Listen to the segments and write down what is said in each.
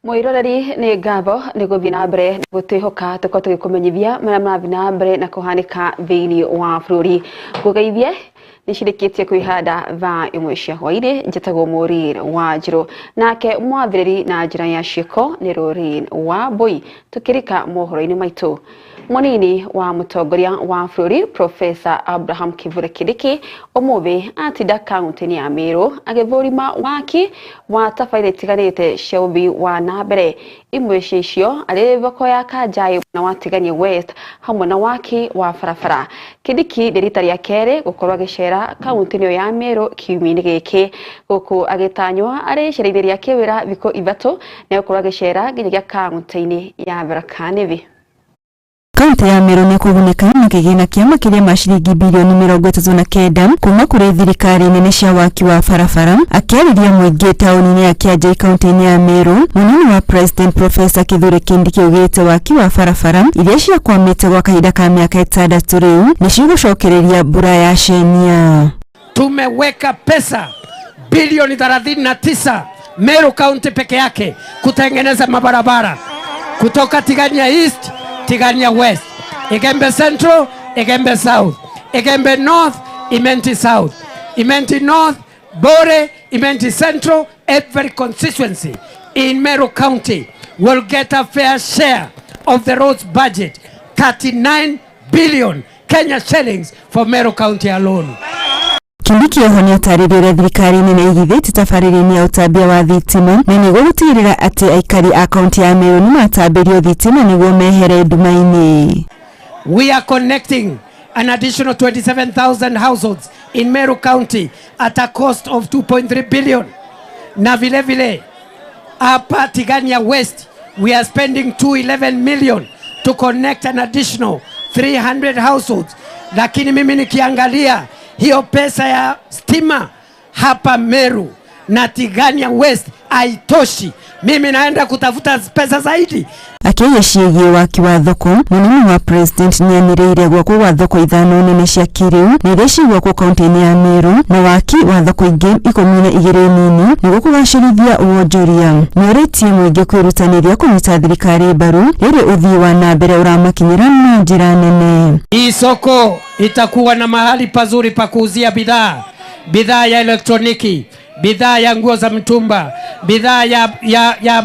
Mwiroreri nĩ ngatho nĩ gũthiĩ na mbere gũtwĩhoka tũkorwo tũgĩkũmenyithia marĩa marathiĩ na mbere na kũhanĩka thĩinĩ wa bũrũri. Ngũgeithie nĩ cirĩkĩtie kwĩhanda thaa 1 cia hwainĩ. Njĩtagwo Maureen Wanjirũ, nake mwathĩrĩri na njĩra ya ciĩko nĩ Roreen wa Mbui. Tũkĩrika mohoro-inĩ maitũ, mũnini wa mũtongoria wa bũrũri Professor Abraham Kithure Kindiki ũmũthĩ atinda kaunti-inĩ ya Meru agĩthũrima waki wa tabarĩra itiganĩte cia ũthii wa na mbere. Imwe cia icio arĩ thoko ya Kanjaĩ na wa Tigania West hamwe na waki wa barabara. Kindiki nĩ rita rĩa kerĩ gũkorwo agĩcera kaunti-inĩ ĩyo ya Meru kiumia-inĩ gĩkĩ, gũkũ agĩtanywo arĩ icera-inĩ rĩa kĩwĩra thikũ 3 nĩ egũkorwo agĩcera nginyagia kaunti-inĩ ya Tharaka Nithi. Kaunti ya Meru nĩ kũgunĩka na kĩgĩna kĩa makĩria ma ciringi bilioni 39 kuma kũrĩ thirikari nene cia waki wa barabara. Akĩarĩria mũingĩ taũni-inĩ ya Kianjai kaunti-inĩ ya Meru, mũnini wa President Professor Kithure Kindiki augĩte waki wa barabara iria ciakwamĩte gwa kahinda ka mĩaka 6 rĩu nĩ cigũcokereria mbura ya cenia. Tumeweka pesa bilioni 39 Meru County peke yake kutengeneza mabarabara kutoka Tigania East, Tigania West, Igembe Central, Igembe South, Igembe North, Imenti South, Imenti North, Bore, Imenti Central. Every constituency in Meru County will get a fair share of the roads budget, 39 billion Kenya shillings for Meru County alone. Kindiki oho nĩatarĩirie ũrĩa thirikari nene ĩigithĩtie tabarĩra-inĩ ya ũtambia wa thitima na nĩguo gũtigĩrĩra atĩ aikari a kaunti ya Meru nĩmatambĩrio thitima nĩguo mehere nduma-inĩ. We are connecting an additional 27,000 households in Meru County at a cost of 2.3 billion. Na vile vile hapa Tigania West we are spending 211 million to connect an additional 300 households. Lakini mimi nikiangalia hiyo pesa ya stima hapa Meru na Tigania West haitoshi. Mimi naenda kutafuta pesa zaidi. Akĩaria ciĩgiĩ waki wa thoko, mũnini wa President nĩanĩrĩire gwakwo gwa thoko 5 nene cia kĩrĩu na iria cigwakwo kaunti-inĩ ya Meru na waki wa thoko ingĩ 12 nini nĩguo kũgacĩrithia wonjoria. Nĩorĩtie mũingĩ kwĩrutanĩria kũnyita thirikari mbaru rĩrĩ ũthii wa na mbere ũramakinyĩra na njĩra nene. Hii soko itakuwa na mahali pazuri pa kuuzia bidhaa, bidhaa ya elektroniki, bidhaa ya nguo za mtumba, bidhaa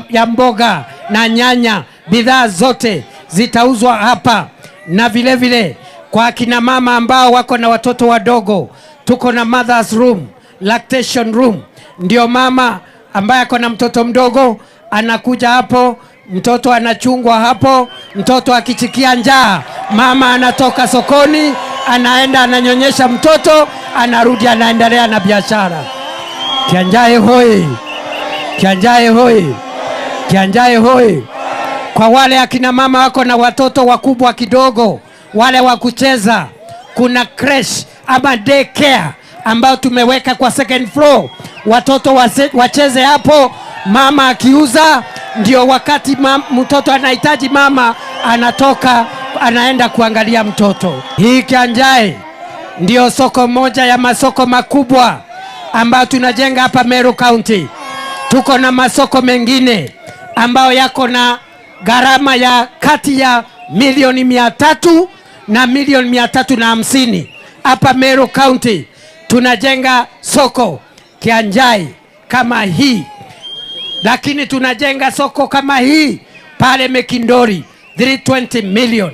ya mboga na nyanya, bidhaa zote zitauzwa hapa. Na vile vile kwa akina mama ambao wako na watoto wadogo, tuko na mother's room, lactation room. Ndio mama ambaye ako na mtoto mdogo anakuja hapo, mtoto anachungwa hapo, mtoto akichikia njaa, mama anatoka sokoni, anaenda ananyonyesha mtoto, anarudi anaendelea na biashara. Kianjae hoi, Kianjae hoi, Kianjae hoi. Kwa wale akina mama wako na watoto wakubwa kidogo, wale wa kucheza, kuna creche ama daycare ambao tumeweka kwa second floor, watoto wacheze hapo, mama akiuza, ndio wakati mtoto anahitaji mama anatoka anaenda kuangalia mtoto. Hii Kianjae ndio soko moja ya masoko makubwa ambayo tunajenga hapa Meru County. Tuko na masoko mengine ambayo yako na gharama ya kati ya milioni 300 na milioni 350. Hapa Meru County tunajenga soko Kianjai kama hii, lakini tunajenga soko kama hii pale Mekindori 320 million,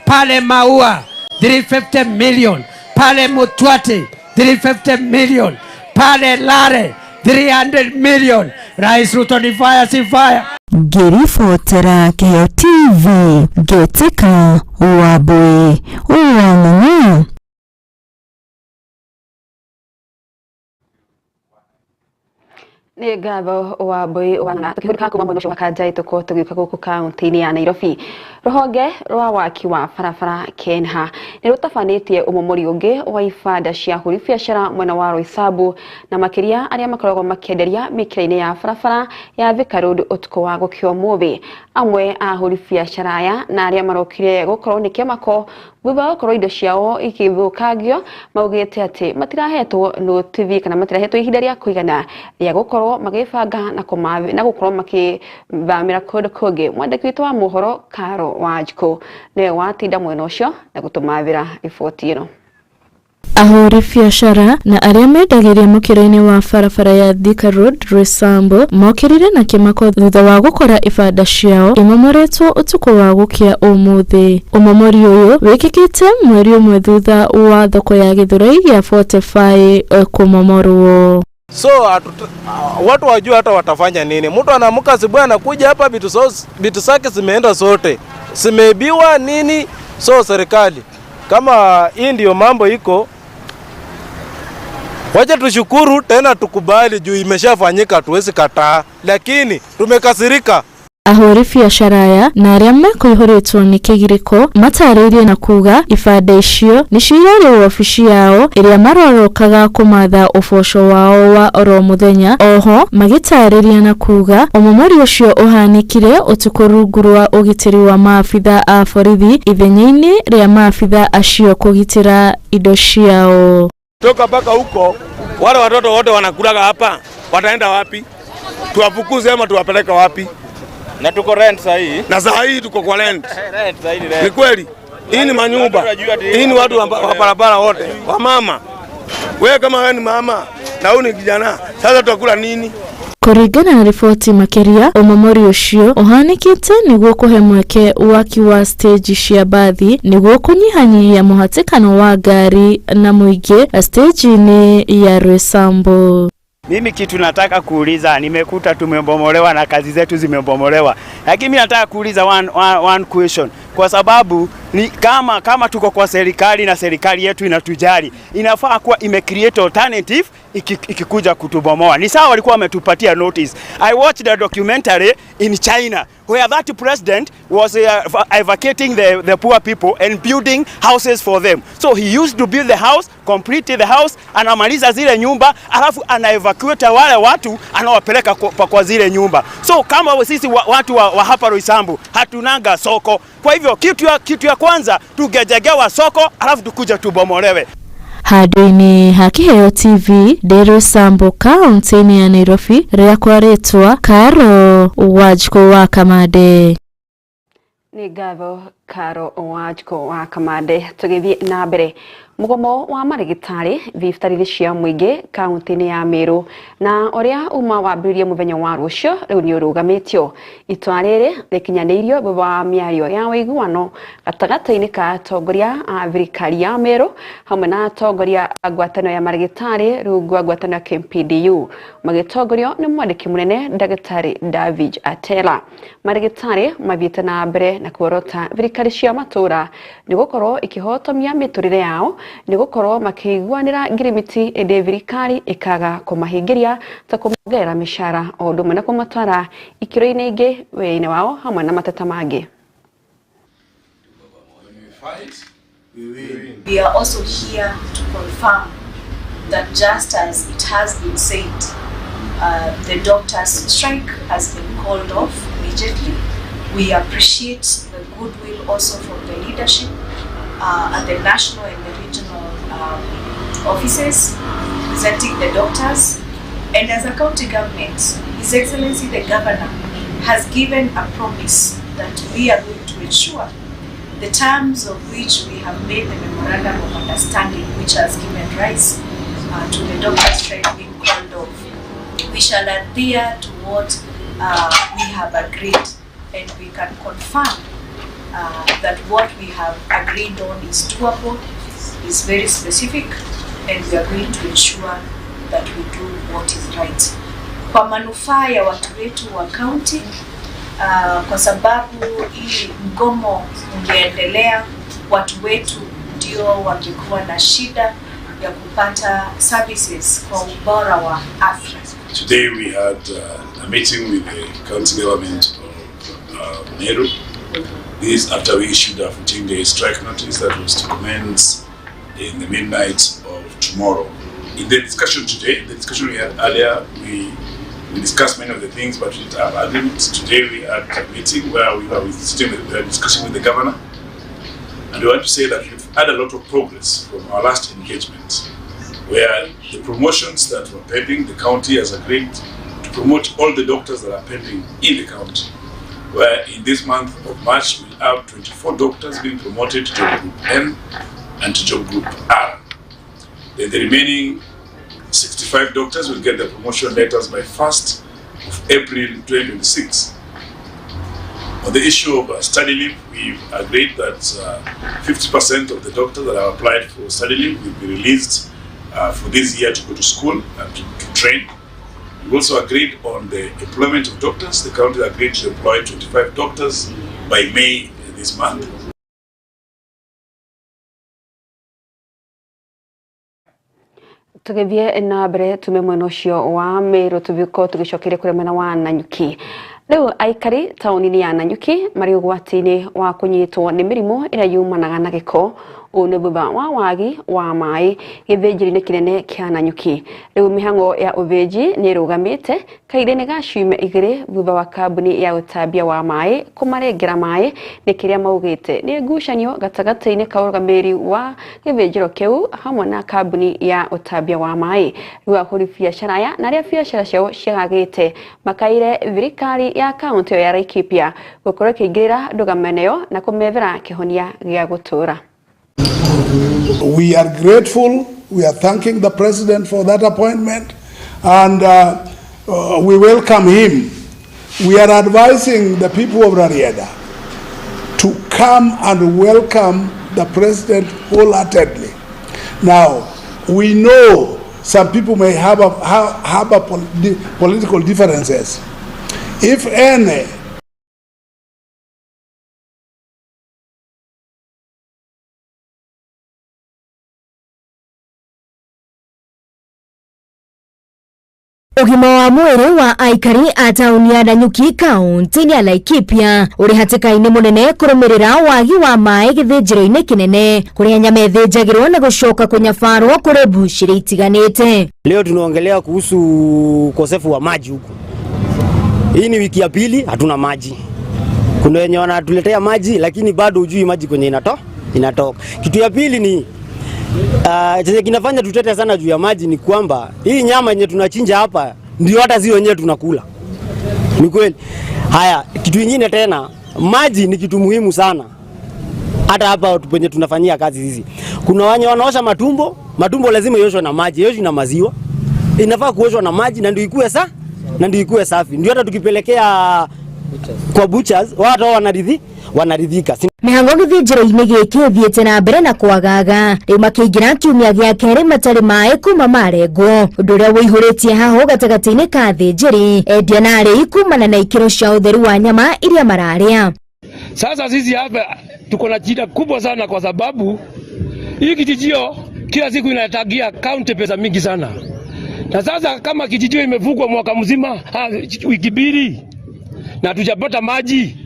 pale Maua 350 million, pale Mutwate 350 million, pale Lare 300 million. Rais Ruto ni fire, si fire. Ngĩribotera Kĩheo TV ngĩtĩka Wambui wa Ng'ang'a. Nĩ ngatho Wambui wa Ng'ang'a. Tũkĩhũrĩka kuma mwena ũcio wa Kanjai tũkorwo tũgĩũka gũkũ kaunti-inĩ ya Nairobi. Ruhonge rwa waki wa barabara KeNHA nĩ rũtabanĩtie ũmomori ũngĩ wa ibanda cia ahũri biacara mwena wa Roysambu na makĩria arĩa makoragwo makĩenderia mĩkĩra-inĩ ya barabara ya Thika Road ũtukũ wa gũkĩa ũmũthĩ. Amwe a ahũri biacara aya na arĩa marokire gũkorwo nĩ kĩmako thutha wa gũkorwo indo ciao ikĩthũkangio maugĩte atĩ matirahetwo notithi kana matirahetwo ihinda rĩa kũigana rĩa gũkorwo magĩbanga na gũkorwo makĩthamĩra kũndũ kũngĩ. Mwandĩki witũ wa mohoro Karo Wanjikũ nĩwe watinda mwena ũcio na gũtũmathĩra riboti ĩno. Ahũri biacara na arĩa mendagĩria mũkĩra-inĩ wa barabara ya Thika Road Roysambu mokĩrire na kĩmako thutha wa gũkora ibanda ciao imomoretwo ũtukũ wa gũkĩa ũmũthĩ. Ũmomori ũyũ wĩkĩkĩte mweri ũmwe thutha wa thoko ya Gĩthũrai gĩa 45 kũmomorwo. So watu wajua hata watafanya nini. Mtu anaamka asubuhi anakuja hapa vitu zake zimeenda zote, zimeibiwa nini. So serikali kama hii ndio mambo iko, wacha tushukuru tena tukubali juu imeshafanyika, tuwezi kataa, lakini tumekasirika. Ahũri biacara aya na arĩa mekũihũrĩtwo nĩ kĩgirĩko matarĩirie na kuga ibanda icio nĩcio irarĩ wabici yao ĩrĩa marorokaga kũmatha ũboco wao wa oro mũthenya. Oho magĩtarĩria na kuga ũmomori ũcio ũhanĩkire ũtukũ rungu rwa ũgitĩri wa maabitha a borithi ithenya-inĩ rĩa maabitha acio kũgitĩra indo ciao. Toka mpaka huko wale watoto wote wanakulaga hapa wataenda wapi? Tuwafukuze ama tuwapeleke wapi? Na tuko rent saa hii. Na saa hii tuko kwa rent. Rent saa hii ni rent. Ni kweli. Hii ni manyumba. Hii ni watu wa barabara wote. Wa mama. Wewe kama wewe ni mama na huyu ni kijana, sasa tutakula nini? Kũringana na riboti makĩria ũmomori ũcio ũhanĩkĩte nĩguo kũhe mweke waki wa stage cia bathi nĩguo kũnyihanyihia mũhatĩkano wa ngari na mũingĩ stage-inĩ ya Roysambu. Mimi kitu nataka kuuliza, nimekuta tumebomolewa na kazi zetu zimebomolewa. Lakini mimi nataka kuuliza one question. Kwa sababu ni kama tuko kwa serikali na serikali yetu inatujali, inafaa kuwa ime-create alternative ikikuja kutubomoa. Ni sawa walikuwa wametupatia notice. I watched a documentary in China where that president was evacuating the poor people and building houses for them. So he used to build the house, complete the house, anamaliza zile nyumba, alafu ana-evacuate wale watu, anawapeleka kwa zile nyumba. So kama sisi watu wa hapa Roysambu hatunanga soko. Kwa hivyo kitu ya kwanza tungejengewa soko alafu tukuja tubomolewe. Handũ-inĩ ha Kĩheo TV ndĩ Roysambu kaunti-inĩ ya Nairobi rĩakwa rĩtwa Karo Wanjikũ wa Kamande. Nĩ ngatho Karo Wanjikũ wa Kamande. Tũgĩthiĩ na mbere, mũgomo wa marĩgĩtarĩ thibitarĩ cia mũingĩ kaunti-inĩ ya Meru na ũrĩa uma wambĩrĩrie mũthenya wa rũciũ rĩu nĩ ũrũgamĩtio. Itua rĩrĩ rĩkinyanĩirio thutha wa mĩario ya ũiguano gatagatĩ-inĩ ka atongoria a thirikari ya Meru hamwe na atongoria a ngwatanĩro ya marĩgĩtarĩ rungu rwa ngwatanĩro ya KMPDU magĩtongorio nĩ mwandĩki mũnene Ndagĩtarĩ David Atela. Marĩgĩtarĩ mathiĩte na mbere na kuorota thirikari cia matũra nĩ gũkorwo ikĩhotomia mĩtũrĩre yao nĩ gũkorwo makĩiguanĩra ngirimiti ĩndĩ thirikari ĩkaga kũmahingĩria ta kũmongerera mĩcara o ũndũ ũmwe na kũmatwara ikĩro-inĩ ingĩ wĩra-inĩ wao hamwe na mateta mangĩ. We are also here to confirm that just as it has been said, the doctors' strike has been called off immediately. We appreciate the goodwill also from the leadership at the national and the regional offices representing the doctors. And as a county government, His Excellency the Governor has given a promise that we are going to ensure the terms of which we have made the memorandum of understanding, which has given rise to the doctors' strike being called off. We shall adhere to what we have agreed, and we can confirm that what we have agreed on is doable, is very specific, and we are going to ensure that we do what is right. Kwa manufaa ya watu wetu wa county, kwa sababu hii mgomo ungeendelea, watu wetu ndio wangekuwa na shida ya kupata services kwa ubora wa afya. Today we had a meeting with the county government of Meru, This after we issued a 14-day strike notice that was to commence in the midnight of tomorrow. In the discussion today, the discussion we had earlier, we discussed many of the things, but we didn't have agreements. Today we had a meeting where we were discussing with the governor, and we want to say that we've had a lot of progress from our last engagement, where the promotions that were pending, the county has agreed to promote all the doctors that are pending in the county. Where in this month of March, we have 24 doctors being promoted to job group N and to job group R. Then the remaining 65 doctors will get their promotion letters by 1st of April 2026. On the issue of study leave, we've agreed that 50% of the doctors that have applied for study leave will be released for this year to go to school and to train. We also agreed on the employment of doctors. The county agreed to employ 25 doctors by May this month. Tugithie na mbere tume mwena ucio wa Meru tubiko tugicokeria kuria mwena wa Nanyuki. Riu aikari tauni-inĩ ya Nanyuki marĩ ũgwati-inĩ wa kũnyitwo nĩ mĩrimũ ĩrĩa yumanaga na gĩko. Ũũ nĩ thutha wa wagi wa maĩ gĩthĩnjĩro-inĩ kĩnene kĩa Nanyuki. Rĩu mĩhang'o ya ũthĩnji nĩ ĩrũgamĩte kahinda-inĩ ga ciumia igĩrĩ thutha wa kambuni ya ũtambia wa maĩ kũmarengera maĩ nĩ kĩrĩa maugĩte nĩ ngucanio gatagatĩ-inĩ ka ũrũgamĩrĩri wa gĩthĩnjĩro kĩu hamwe na kambuni ya ũtambia wa maĩ. Rĩu ahũri biacara aya na arĩa biacara ciao ciagagĩte makaire thirikari ya kaunti ya Laikipia gũkorwo ĩkĩingĩrĩra ndũgamano ĩyo na kũmethera kĩhonia gĩa gũtũũra. We are grateful. We are thanking the president for that appointment, and we welcome him. We are advising the people of Rarieda to come and welcome the president wholeheartedly. Now, we know some people may have political differences. If any, Ũgima wa mwĩrĩ wa aikari a tauni ya Nanyuki kaunti-inĩ ya Laikipia ũrĩ hatĩka-inĩ mũnene kũrũmĩrĩra wagi wa maĩ gĩthĩnjĩro-inĩ kĩnene kũrĩa nyama ĩthĩnjagĩrwo na gũcoka kũnyabarwo kũrĩ mbucĩrĩ itiganĩte. Leo tunaongelea kuhusu ukosefu wa maji huku. Hii ni wiki ya pili hatuna maji. Kuna wenye wanatuletea maji lakini bado hujui maji kwenye inatoka. Kitu ya pili ni chenye kinafanya tutete sana juu ya maji ni kwamba hii nyama yenye tunachinja hapa ndio hata sio wenyewe tunakula. Ni kweli. Haya, kitu kingine tena, maji ni kitu muhimu sana. Hata hapa penye tunafanyia kazi hizi. Kuna wanye wanaosha matumbo, matumbo lazima ioshwe na maji, ioshwe na maziwa. Inafaa kuoshwa na maji na ndio ikue na ndio ikue safi. Ndio hata tukipelekea kwa butchers, watu wanaridhika. Mihango gĩthĩnjĩro-inĩ gĩkĩ ĩthiĩte na mbere na kwagaga rĩu makĩingĩra kiumia gĩa kerĩ matarĩ maĩ kuma marengwo ũndũ ũrĩa ũihũrĩtie haho gatagatĩ-inĩ ka athĩnjĩri endia na arĩi kumana na ikĩro cia ũtheru wa nyama iria mararĩa. Sasa sisi hapa tuko na shida kubwa sana kwa sababu hii kijijio kila siku inatagia county pesa mingi sana. Na sasa kama kijijio imefungwa mwaka mzima, wiki mbili na tujapata maji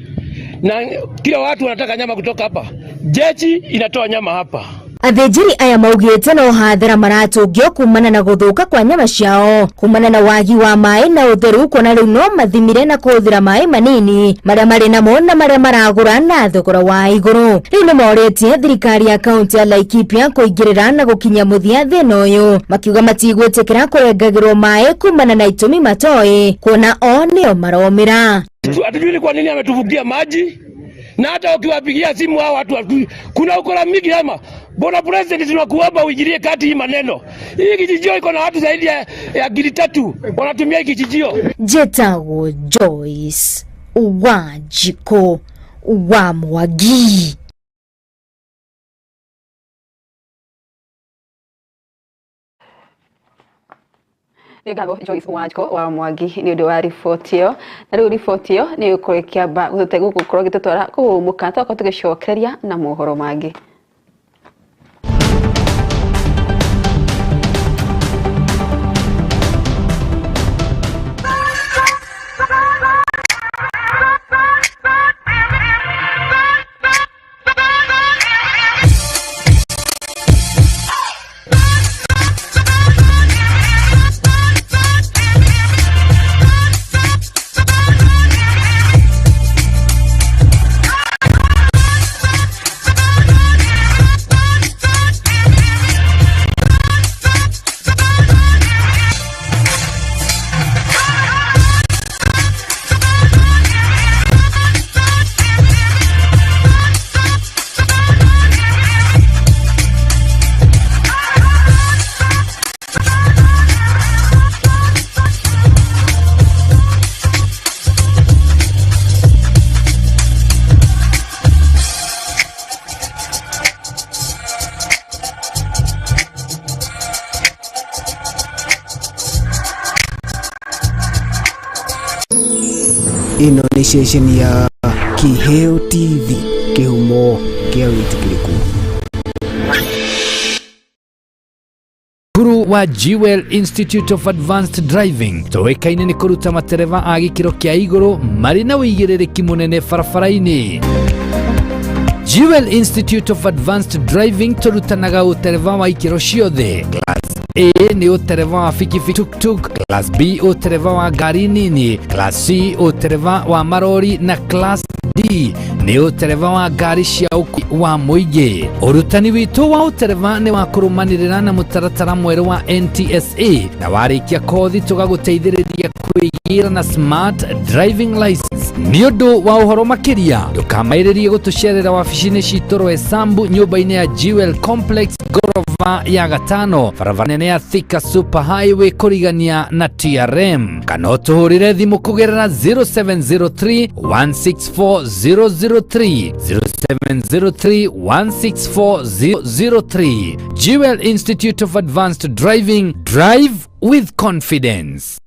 na kila watu wanataka nyama kutoka hapa. Jeshi inatoa nyama hapa. Athĩnjĩri aya maugĩte no hathara maratũngio kumana na gũthũka kwa nyama ciao kumana na wagi wa maĩ na ũtheru kuona rĩu no mathimire na kũhũthĩra maĩ manini marĩa marĩ namo na marĩa maragũra na thogora wa igũrũ. Rĩu nĩmorĩtie thirikari ya kaunti ya Laikipia kũingĩrĩra na gũkinyia mũthia thĩna ũyũ makiuga matigwĩtĩkĩra kũrengagĩrwo maĩ kumana na itũmi matoĩ kuona o nĩo maromĩra. Hatujui kwa nini ametuvukia maji na hata ukiwapigia simu hao watu kuna ukora mingi ama. Bwana President, tunakuomba uingilie kati hii maneno. Hii kijijio iko na watu zaidi ya 300 wanatumia hii kijijio. Njĩtagwo Joyce Wanjikũ wa Mwangi. Nĩ Joyce Wanjikũ wa Mwangi nĩ ũndũ wa riboti ĩyo. Na rĩu riboti ĩyo nĩ ĩgũkorwo ĩkĩamba gũkorwo ĩgĩtũtwara kũhũmũka tũgakorwo tũgĩcokereria na mohoro mangĩ. Ĩno nĩ ceceni ya Kiheo TV, kĩhumo kĩa wĩtĩkĩrĩku. Cukuru wa Jewel Institute of Advanced Driving tũĩkaine nĩ kũruta matereba a gĩkĩro kĩa igũrũ marĩ na ũigĩrĩrĩki mũnene barabara-inĩ. Jewel Institute of Advanced Driving tũrutanaga ũtereba wa ikĩro ciothe. Class A nĩ ũtereba wa bikibiki, tuktuk, Class B ũtereba wa ngari nini, Class C ũtereba wa marori na Class D nĩ ũtereba wa ngari cia ũkui wa mũingĩ. Ũrutani witũ wa ũtereba nĩ wa kũrũmanĩrĩra na mũtaratara mwerũ wa NTSA na warĩkia kothi tũgagũteithĩrĩria kwĩgĩra na smart driving license. Nĩ ũndũ wa ũhoro makĩria ndũkamaĩrĩrie gũtũcerera wabici-inĩ citũ Roysambu nyũmba-inĩ ya Jewel Complex ngoroba ya gatano barabara nene ya Thika Super Highway kũrigania na TRM, kana ũtũhũrĩre thimũ kũgerera 0703 164 003, 0703 164 003. Jewel Institute of Advanced Driving, drive with confidence.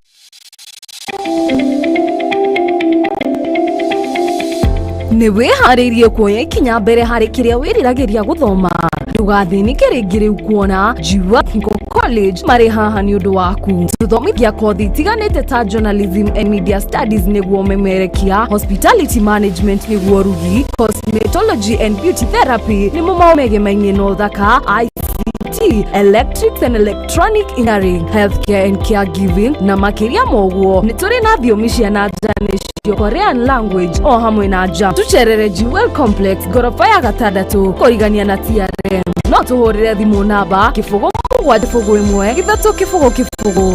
Nĩ wĩharĩirie kuoya ikinya mbere harĩ kĩrĩa wĩriragĩria gũthoma? Ndũgathĩnĩke rĩngĩ rĩu kuona Jua Technical College marĩ haha nĩ ũndũ waku. Tũthomithia kothi itiganĩte ta journalism and media studies nĩguo memerekia, hospitality management nĩguo rugi, cosmetology and beauty therapy nĩmo maũmegemainie na ũthaka, ICT, electrics and electronic engineering, healthcare and caregiving na makĩria ma ũguo nĩ tũrĩ na thiomi cia na nja nĩcio Korean language o hamwe na nja. Tũcerere Jewel Complex ngoroba ya gatandatũ kũrigania na TRM. No tũhũrĩre thimũ namba 0 7 0 1 3 0 0 0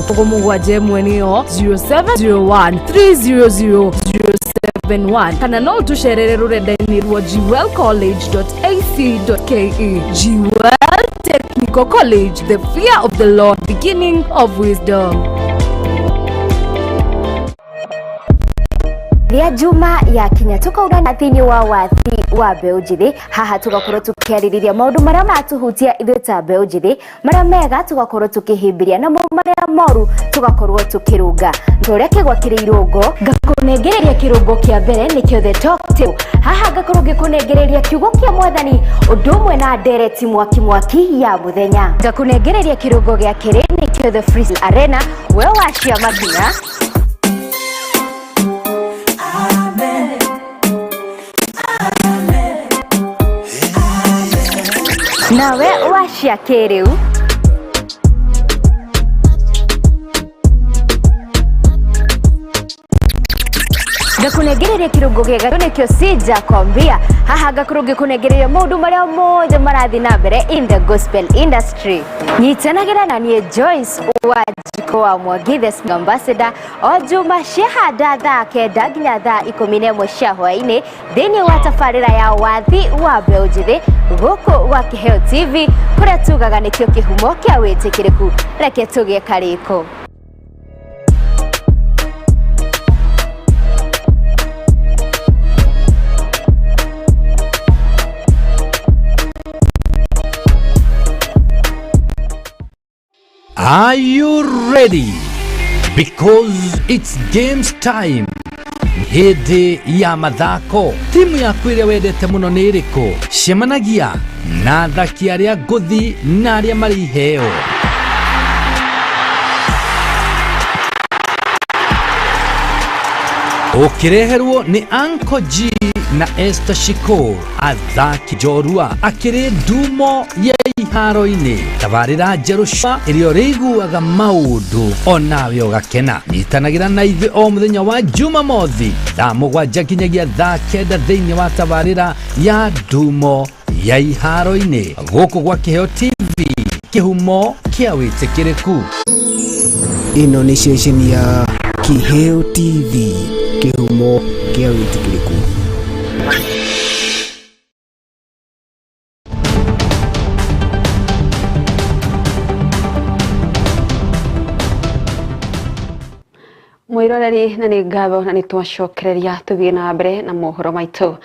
7 1 nĩyo 0701 300 071, kana no ũtũcerere rũrenda-inĩ rwa jewelcollege.ac.ke. Jewel Technical College, the fear of the Lord, beginning of wisdom. Rĩa juma ya kinya tukaurana thĩinĩ wa wathi wa mbeũ njĩthĩ. Haha tugakorwo tũkĩarĩrĩria maũndũ marĩa maratuhutia ithuĩ ta mbeũ njĩthĩ, marĩa mega tugakorwo tũkĩhĩmbĩria, namo marĩa moru tugakorwo tũkĩrũnga. Ta ũrĩa kĩgwa kĩrĩ irũngo, ngakũnengereria kĩrũngo kĩa mbere nĩkĩo The Talk Table. Haha ngakorwo ngĩkũnengereria kiugo kĩa mwathani ũndũ ũmwe na ndereti mwaki mwaki ya mũthenya. Ngakũnengereria kĩrũngo gĩa kerĩ nĩkĩo The Freestyle Arena, we wacia makinya. Nawe wacia kĩrĩu. Ngakũnengereria kĩrũngo gĩa gatatũ nĩkĩo Sija Kwambia. Haha ngakorwo ngĩkũnengereria maũndũ marĩa mothe marathiĩ na mbere in the gospel industry. Nyitanagĩra na niĩ Joyce wa Jiko wa Mwangi, the ambassador, o juma ciahanda thaa 9 nginya thaa 11 cia hwaĩ-inĩ thĩinĩ wa tabarĩra ya wathi wa mbeũ njĩthĩ gũkũ gwa Kĩheo TV, kũrĩa tugaga nĩkĩo kĩhumo kĩa wĩtĩkĩrĩku. Reke tũgĩe karĩko. Are you ready? Because it's games time. Hĩndĩ ya mathako, timu yaku ĩrĩa wendete mũno nĩ ĩrĩkũ? Cemanagia na athaki arĩa ngũthi na arĩa marĩ iheo. Ũkĩreherwo nĩ Uncle G na Esther Shiko, athaki njorua akĩrĩ ndumo ya iharo-inĩ. Tabarĩra njerũ cua ĩrĩa ũrĩiguaga maũndũ onawe ũgakena. Nyitanagĩra na ithuĩ o mũthenya wa Jumamothi thaa 7 nginyagia thaa 9 thĩinĩ wa tabarĩra ya ndumo ya iharo-inĩ gũkũ gwa Kĩheo TV, kĩhumo kĩa wĩtĩkĩrĩku. Ĩno nĩ ceceni ya Kiheo TV, kĩhumo kĩa wĩtĩkĩrĩku. Mwiroreri, na nĩ ngatho na nĩ twacokereria tũthiĩ na mbere na mohoro maitũ.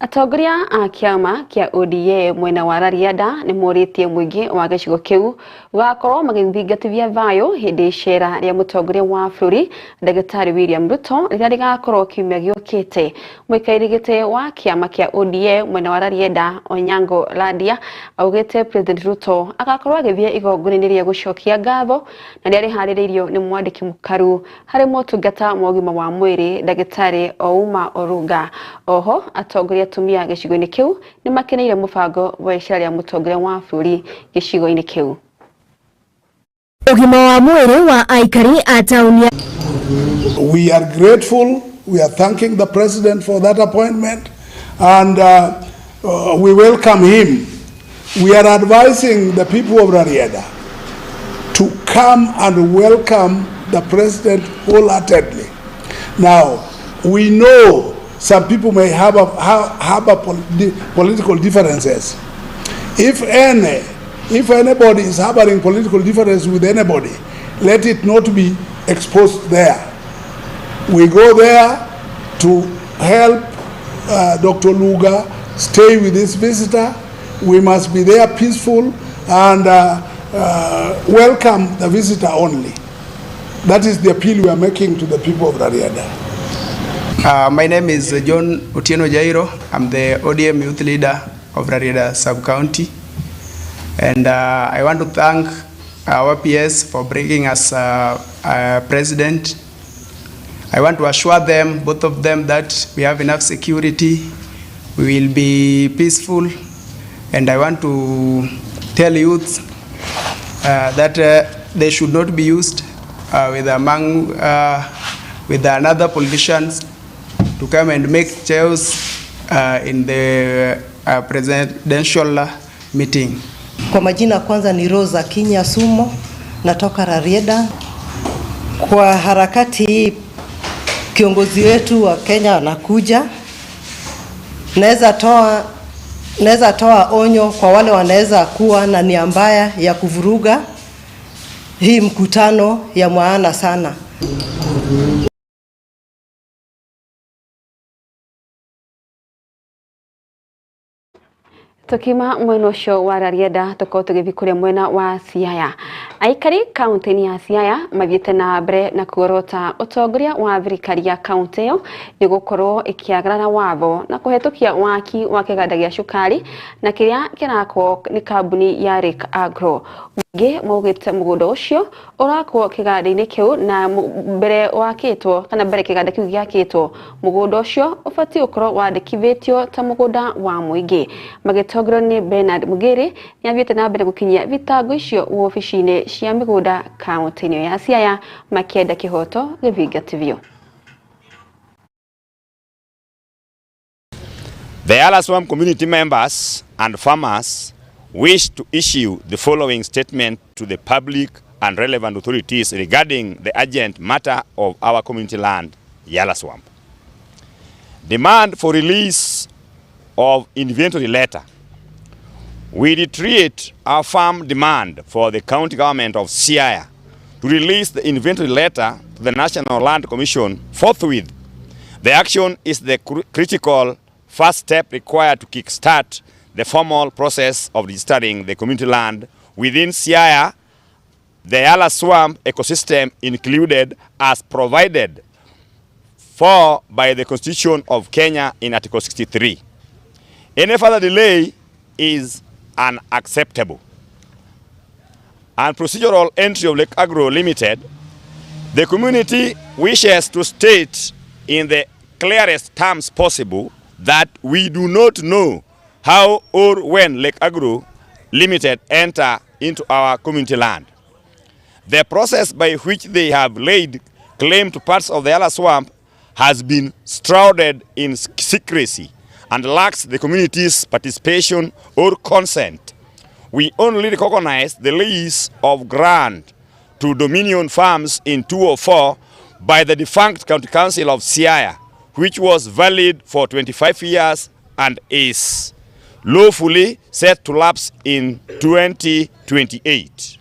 Atongoria a kĩama kĩa ODA mwena wa Rarieda nĩ morĩtie mũingĩ wa gĩcigo kĩu gũgakorwo magĩthingatithia thayũ hĩndĩ icera rĩa mũtongoria wa bũrũri Ndagĩtarĩ William Ruto rĩrĩa rĩgakorwo kiumia gĩũkĩte. Mũikarĩri gĩtĩ wa kĩama kĩa ODA mwena wa Rarieda Onyango Ladia augĩte President Ruto agakorwo agĩthiĩ igongona-inĩ rĩa gũcokia ngatho na rĩrĩa rĩharĩrĩirio nĩ mwandĩki mũkaru harĩ motungata ma ũgima wa mwĩrĩ Ndagĩtarĩ Ouma Orunga. Oho atongoria atumia gĩcigo-inĩ kĩu nĩ makeneire mũbango wa icera rĩa mũtongoria wa bũrũri gĩcigo-inĩ kĩu. Ũgima wa mwĩrĩ wa aikari a taũni. We are grateful. We are thanking the president for that appointment, and we welcome him. We are advising the people of Rarieda to come and welcome the president wholeheartedly. Now, we know some people may have political differences. If anybody is harboring political difference with anybody, let it not be exposed there. We go there to help Dr. Luga stay with his visitor. We must be there peaceful and welcome the visitor only. That is the appeal we are making to the people of Rarieda. My name is John Otieno Jairo. I'm the ODM youth leader of Rarieda sub-county. And I want to thank our PS for bringing us president. I want to assure them, both of them, that we have enough security, we will be peaceful, and I want to tell youth that they should not be used with another politicians to come and make chaos in the presidential meeting. Kwa majina kwanza ni Rosa Kinya Sumo, natoka Rarieda. Kwa harakati hii kiongozi wetu wa Kenya anakuja. Naweza toa onyo kwa wale wanaweza kuwa na nia mbaya ya kuvuruga hii mkutano ya maana sana. Tukima mwena ucio wa Rarieda tukorwo tugithii kuria mwena wa Siaya. Aikari kaunti-inĩ ya Siaya mathiĩte na mbere na kuorota ũtongoria wa thirikari ya kaunti ĩyo nĩ gũkorwo ĩkĩagarara watho na kũhetũkia waki wa kĩganda gĩa cukari na kĩrĩa kĩrakwo nĩ kambuni ya Lake Agro. Mũingĩ maugĩte mũgũnda ũcio ũrakwo kĩganda-inĩ kĩu na mbere wakĩtwo kana mbere kĩganda kĩu gĩakĩtwo mũgũnda ũcio ũbatiĩ gũkorwo wandĩkithĩtio ta mũgũnda wa mũingĩ. Magĩtongorio nĩ Bernard Mugiri nĩathiĩte na mbere gũkinyia thitango icio wabici-inĩ cia mĩgũnda kaunti-inĩ ya Siaya makĩenda kĩhoto gĩthingatithio. The Yala Swamp community members and farmers wish to issue the following statement to the public and relevant authorities regarding the urgent matter of our community land, Yala Swamp. Demand for release of inventory letter. We reiterate our firm demand for the county government of Siaya to release the inventory letter to the National Land Commission forthwith. The action is the critical first step required to kickstart the formal process of registering the community land within Siaya, the Yala Swamp ecosystem included, as provided for by the Constitution of Kenya in Article 63. Any further delay is unacceptable. And procedural entry of Lake Agro Limited, the community wishes to state in the clearest terms possible that we do not know how or when Lake Agro Limited enter into our community land. The process by which they have laid claim to parts of the Yala Swamp has been shrouded in secrecy and lacks the community's participation or consent. We only recognize the lease of grant to Dominion Farms in 2004 by the defunct County Council of Siaya, which was valid for 25 years and is lawfully set to lapse in 2028.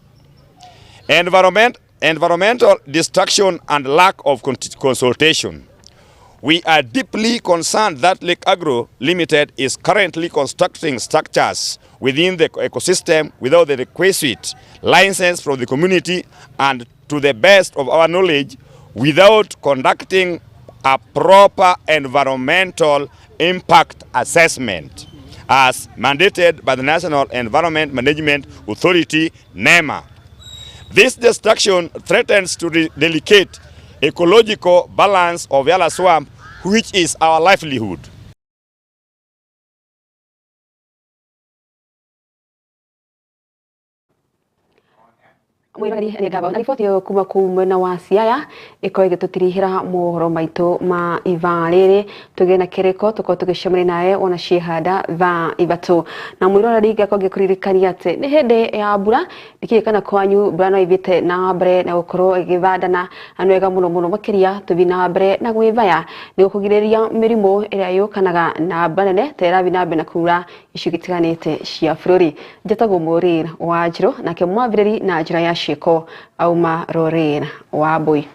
Environmental destruction and lack of consultation. We are deeply concerned that Lake Agro Limited is currently constructing structures within the ecosystem without the requisite license from the community and, to the best of our knowledge, without conducting a proper environmental impact assessment as mandated by the National Environment Management Authority, NEMA. This destruction threatens to delicate ecological balance of Yala Swamp, which is our livelihood. Mwiroreri nĩ ngatho na riboti ĩyo kuma kũu mwena wa Siaya ĩkorwo ĩgĩtũtirihĩra mohoro maitũ ma ithaa rĩrĩ. Tũgĩe na kĩrĩko tũkorwo tũgĩcemania nawe ona ciĩhanda thaa 3. Na mwĩroreri, ngakorwo ngĩkũririkania atĩ nĩ hĩndĩ ya mbura. Ndikĩũĩ kana kwanyu mbura no ĩthiĩte na mbere na gũkorwo ĩgĩthandana, na nĩ wega mũno mũno makĩria tũthiĩ na mbere na gwĩthaya nĩguo kũgirĩrĩria mĩrimũ ĩrĩa yũkanaga na mbura nene ta ĩrathiĩ na mbere na kura icigo itiganĩte cia bũrũri. Njĩtagwo Maureen Wanjirũ, nake mwambĩrĩri na njĩra ya ciĩko auma Lorraine Wambui.